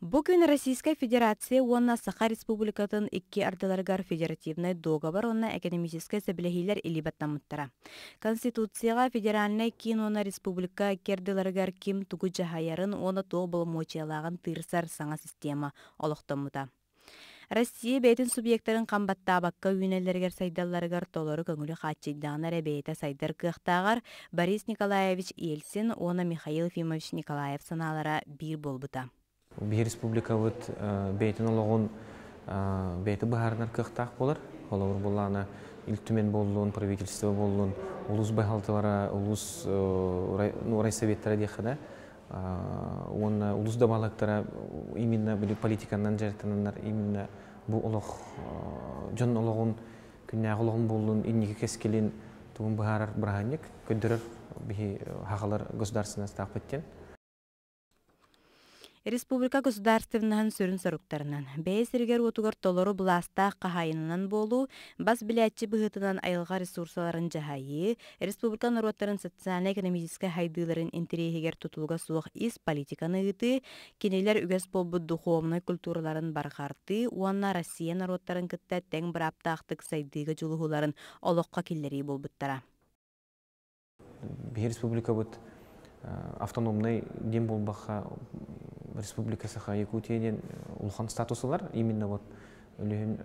Бу күн Российскай Федерация уонна Саха Республикатын икки ардыларыгар федеративнай дуогабар уонна экономическай сөбүлэһиилэр илии баттаммыттара. Конституцияҕа федеральнай киин уонна республика икки ардыларыгар ким тугу дьаһайарын уонна туох боломуочуйалааҕын тыырсар саҥа система олохтоммута. Россия бэйэтин субъектарын хам баттаабакка үүнэллэригэр-сайдалларыгар толору көҥүлү хааччыйдаҕына эрэ бэйэтэ сайдар кыахтааҕар Борис Николаевич Ельцин уонна Михаил Ефимович Николаев санаалара биир буолбута. Биһи республикабыт бэйэтин олоҕун бэйэтэ быһаарынар кыахтаах буолар. Холобур буоллаҕына, Ил Түмэн буоллун, правительство буоллун, улуус баһылталара, улуус райсоветтара диэххэ да, уонна улус да балыктара именно били политиканан дьарыктананнар именно бу олох дьон олоҕун күннээҕи олоҕун буоллун инники кэскилин тугун быһаарар бырааһынньык көрдөрөр биһи хахалар государственностаахпыт диэн. Республика государственноһын сүрүн соруктарынан бэйэ сиригэр-уотугар толору былаастаах хаһаайынынан буолуу, бас билээччи быһыытынан айылҕа ресурсаларын дьаһайыы, республика норуоттарын социальнай-экономическай сайдыыларын интэриэһигэр тутулуга суох ис политиканы ыытыы, кинилэр үгэс буолбут духовнай культураларын барҕартыы уонна Россия норуоттарын кытта тэҥ бырааптаахтык сайдыыга дьулуһууларын олоххо киллэрии буолбуттара. Биһи республикабыт автономнай диэн буолбахха Республика Саха Якутия диэн улахан статус ылар. Именно вот Өлүһүн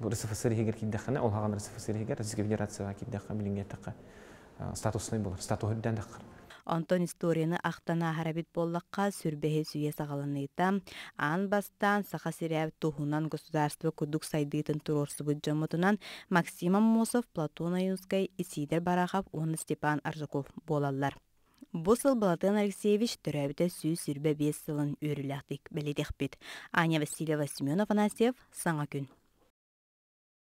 РСФСР иһигэр киирдэххинэ, ол хаҕан РСФСР иһигэр, Российскай Федерацияҕа киирдэххэ, билиҥҥи эттэххэ, статуснай буолар, статуһу үрдээн таххар. Онтон историяны ахтан ааһар эбит буоллахха, сүрбэһи сүүйэ саҕаланыыта аан бастаан Саха сирэ туһунан государство курдук сайдыытын туруорсубут дьоммутунан Максим Аммосов, Платон Ойуунскай, Исидор Барахов уонна Степан Аржаков буолаллар. Бу сыл Балатыан Алексеевич төрөөбүтэ 125 сылын үөрүүлээхтик бэлиэтиэхпит. Аня Васильева, Семен Афанасьев, Саҥа күн.